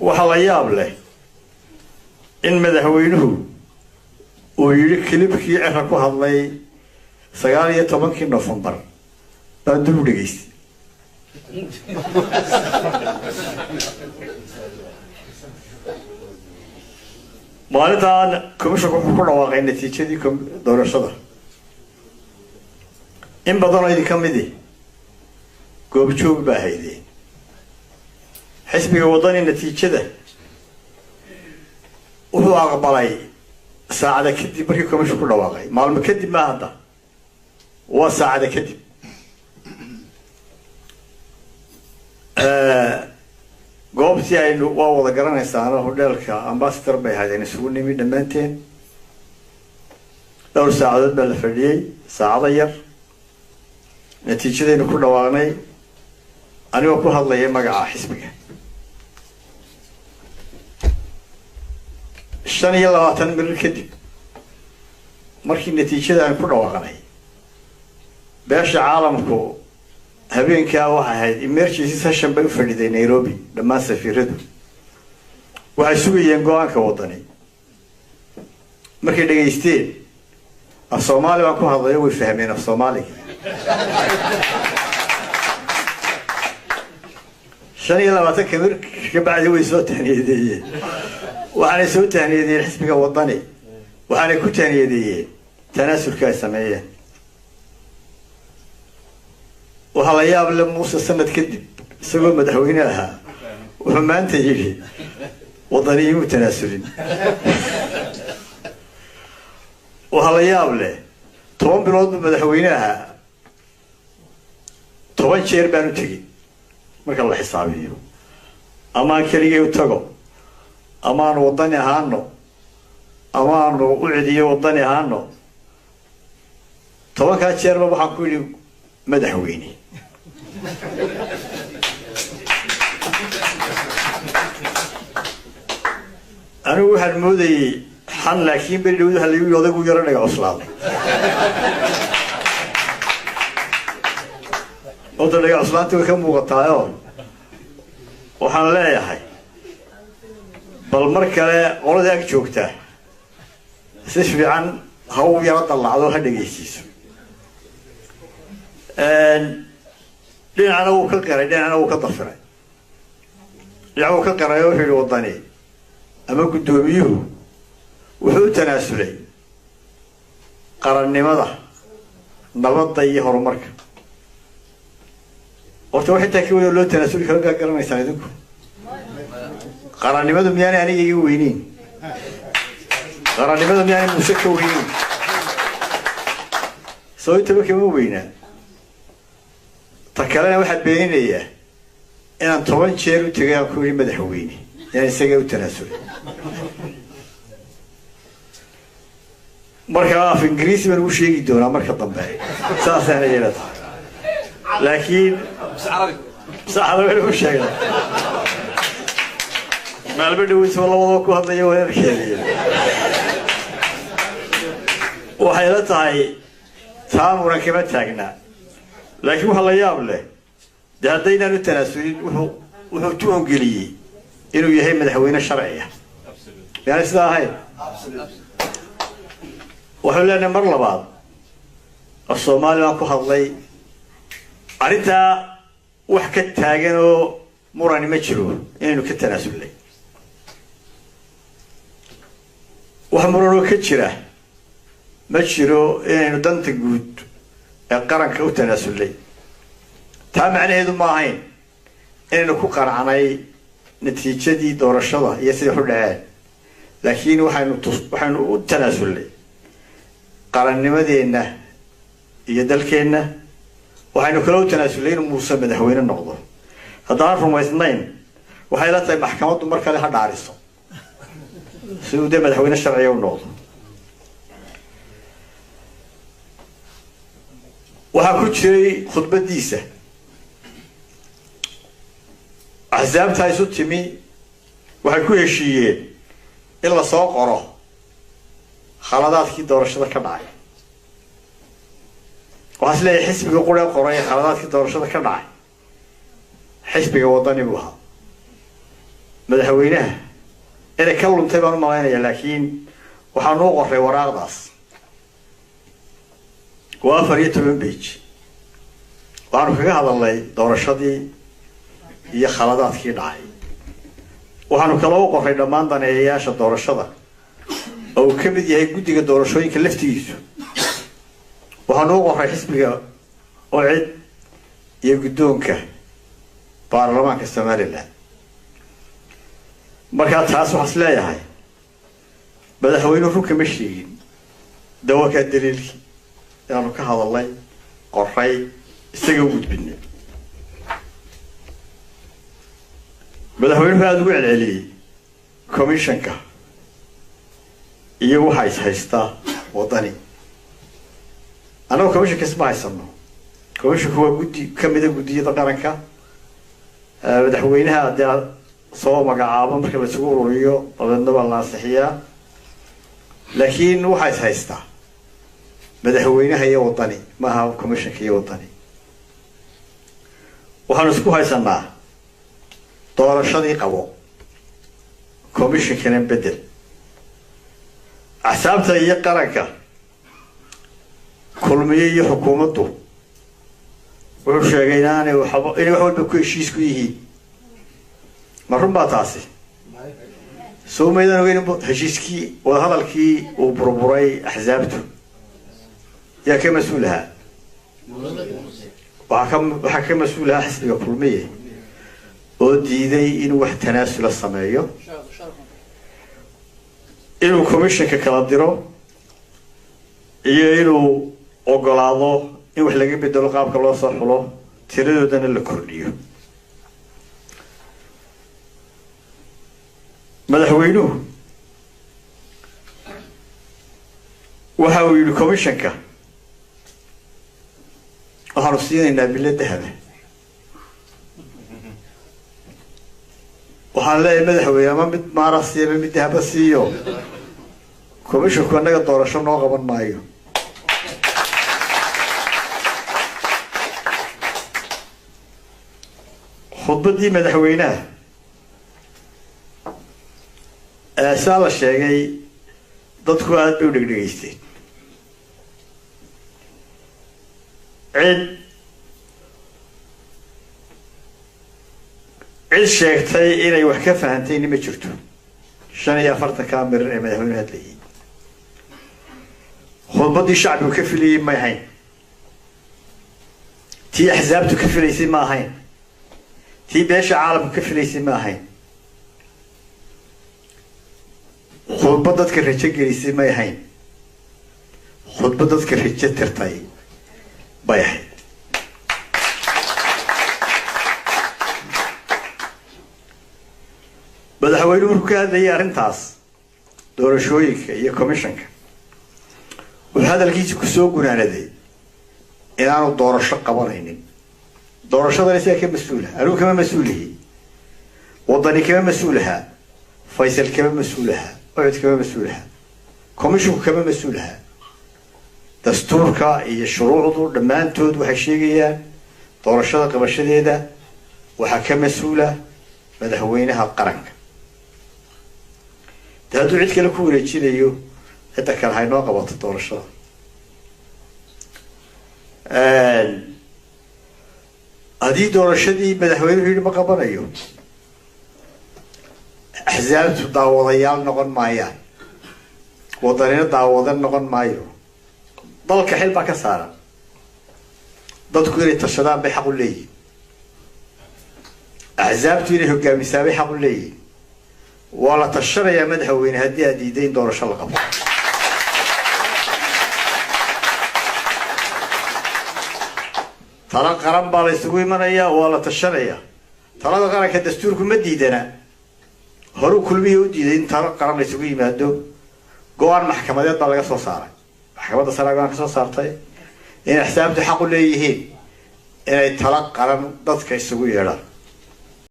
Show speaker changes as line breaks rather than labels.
Waxaa la yaab leh in madaxweynuhu uu yidhi clipkii Cirro ku hadlay 19-kii Nofembar baan dul u dhegaystay. Maalintaan commissionku wuxuu ku dhawaaqay natiijadii doorashada. In badanoo idinka midi goobjoog baa haydeen. Xisbiga Waddani natiijada wuxuu aqbalay saacada kadib markii commission ku dhawaaqay, maalmo kadib ma hadda, waa saacada kadib. Goobtii aynu waa wada garanaysaano, hodheelka Ambassador bay ahaydeen, isugu nimi dhammaanteen. Dhowr saacadood baa la fadhiyey, saacado yar, natiijadaynu ku dhawaaqnay anigoo ku hadlaya magaca xisbiga. 25 mirir kadib markii natiijada aan ku dhawaaqnay, beesha caalamku habeenkaa waxay ahayd emergency session bay u fadhiday Nairobi. Dhammaan safiiradu waxay sugayeen go-aanka Waddani. Markay dhegaysteen af Soomaali baan ku hadlayo, way fahmeen af Soomaaliga. 25-ka mir ka bacdi way soo tahniyadeeyeen. Waxaanay soo tahniyadeeyeen xisbiga Waddani, waxaanay ku tahniyadeeyeen tanaasulka ay sameeyeen. Waxaa la yaab le, Muuse sanad kadib isagoo madaxweyne ahaa wuxuu maanta yidhi Waddani imuu tanaasulin. Waxaa la yaab leh, 10 bilood buu madaxweyne ahaa, 10 jeer baan u tegey marka la xisaabiyo, amaan keligay u tago, amaanu Waddani ahaano, amaanu u cediyo Waddani ahaano, 10-kaa jeerba waxaan ku yidhi madaxweyne. Anigu waxaan moodayey xan, laakiin beri dhawd waxa lagu yidhi odaygu yaro dhaga cuslaaday. Horta dhaga cuslaanta way ka muuqataayo. Waxaan leeyahay bal mar kale qoladii ag joogtaa si fiican ha u yaro dallacdo, ha dhegaysiiso. Dhinacna wuu ka qiray, dhinacna wuu ka dafiray. Dhinac wuu ka qiray oo wuxuu yihi Waddani ama guddoomiyuhu wuxuu u tanaasulay qarannimada, nabadda iyo horumarka. Horta wax intaa ka weyn oo loo tanaasuli karo gaa garanaysaan idinku? Qarannimadu miyaanay aniga iga weyneyn? Qarannimadu miyaanay Muuse ka weyneyn? Soo intaba kama weynaa. Ta kalena waxaa beeninayaa inaan 10 jeer u tegay aan ku yidhi madaxweyne inaan isaga u tanaasulay. Marka af Ingiriisi baan ugu sheegi doonaa marka dambe, saasaana yeela tahay, laakiin saxda ugu sheegna maalmo dhaweysba labadaba ku hadlaya wareerkeediya. Waxay la tahay taa muran kama taagnaa, laakiin waxa la yaab leh dee haddaynaan u tanaasulin, wuxuu tuhun geliyey inuu yahay madaxweyne sharci ah. Miyaanay sidaa ahayn? Waxuu leenahay mar labaad af Soomaali baan ku hadlay, arrintaa wax ka taagan oo murani ma jiro inaynu ka tanaasulnay. Wax muranoo ka jira ma jiro inaynu danta guud ee qaranka u tanaasulnay. Taa macnaheedu ma ahayn inaynu ku qanacnay natiijadii doorashada iyo siday u dhaceen, laakiin waxaynu u tanaasulnay qarannimadeenna iyo dalkeenna. Waxaynu kale u tanaasulnay inuu Muuse madaxweyne noqdo. Haddaan rumaysnayn, waxay la tahay maxkamaddu mar kale ha dhaariso si uu dee madaxweyne sharciga u noqdo. Waxaa ku jiray khudbadiisa axsaabtaa isu timi waxay ku heshiiyeen in lasoo qoro khaladaadkii doorashada ka dhacay. Waxaa is leeyahay xisbiga quree qoray khaladaadkii doorashada ka dhacay xisbiga Waddani buu ahaa. Madaxweynaha inay ka luntay baan u malaynaya, laakiin waxaanu u qoray waraaqdaas waa 14 page. Waxaanu kaga hadalnay doorashadii iyo khaladaadkii dhacay. Waxaanu kaloo u qoray dhammaan daneeyayaasha doorashada oo uu ka mid yahay guddiga doorashooyinka laftigiisu. Waxaanu u qoray xisbiga UCID iyo guddoonka baarlamaanka Somaliland. Markaa taas waxaa is leeyahay madaxweynuhu runka ma sheegin, dawakaa daliilkii inaanu ka hadalnay, qoray, isaga u gudbinay. Madaxweynuhu aada ugu celceliyey commissionka iyo waxa is haystaa Waddani. Annagu commissionka isma haysano. Commissionku waa guddi kamida guddiyada qaranka, madaxweynaha dee soo magacaabo marka la isugu ururiyo, dabeedna waa la ansixiyaa. Laakiin waxaa is haystaa madaxweynaha iyo Waddani, maaha commissionka iyo Waddani. Waxaanu isku haysanaa doorashadii qabo, commissionkana bedel. Axsaabta iyo qaranka Kulmiye iyo xukuumaddu wuxuu sheegay inaanay waxba, inay wax walba ku heshiis ku yihiin. Ma run baa taasi? Soo maydaan ogeyn heshiiskii wadahadalkii uu burburay? Axsaabtu yaa ka mas-uul ahaa? Waxaa ka mas-uul ahaa xisbiga Kulmiye oo diiday inuu wax tanaasula sameeyo, inuu commissionka kala diro iyo inuu ogolaado in wax laga bedelo qaabka loo soo xulo, tiradoodana la kordhiyo. Madaxweynuhu waxa uu yidhi commissionka waxaanu siinaynaa bilo dahaba. Waxaan leeyahay madaxweyne, ama mid maara siiyo ama mid dahaba siiyo, commissionku annaga doorasho noo qaban maayo. Khudbaddii madaxweynaha saa la sheegay dadku aada bay u dhegdhegaysteen. Cid sheegtay inay wax ka fahantayni ma jirto 45-kaa mirir ee madaxweynuhu hadlayay. Khudbaddii shacbigu ka filayay may ahayn, tii axsaabtu ka filaysay ma ahayn, tii beesha caalamku ka filaysay ma ahayn, khudbad dadka rajo gelisay may ahayn, khudbad dadka rajo tirtay bay ahayd. Madaxweynuhu markuu ka hadlayay arrintaas doorashooyinka iyo commissionka, wuxuu hadalkiisa kusoo gunaanaday inaanu doorasho qabanaynin. Doorashadana isaga ka mas-uula, anigu kama mas-uulihi, Waddani kama mas-uulaha, Faysal kama mas-uulaha, UCID kama mas-uulaha, commissionku kama mas-uulaha. Dastuurka iyo shuruucdu dhammaantood waxay sheegayaan doorashada qabashadeeda waxaa ka mas-uula madaxweynaha qaranka. De hadduu cid kale ku wareejinayo, cidda kale haynoo qabato doorashada. Haddii doorashadii madaxweynuhu yidhi ma qabanayo, axsaabtu daawadayaal noqon maayaan, Waddanina daawada noqon maayo. Dalka xil baa ka saaran, dadku inay tashadaan bay xaq u leeyihin, axsaabtu inay hogaamisaa bay xaq u leeyihin. Waa la tashanayaa madaxweyne haddii aad diiday in doorasho la qabto. Talo qaran baa la isugu imanayaa, waa la tashanayaa. Talada qaranka dastuurku ma diidana. Horuu Kulmihii u diiday in talo qaran la isugu yimaado. Go-aan maxkamadeed baa laga soo saaray, maxkamadda sare go-aan ka soo saartay in axsaabtu xaq u leeyihiin inay talo qaran dadka isugu yeedhaan.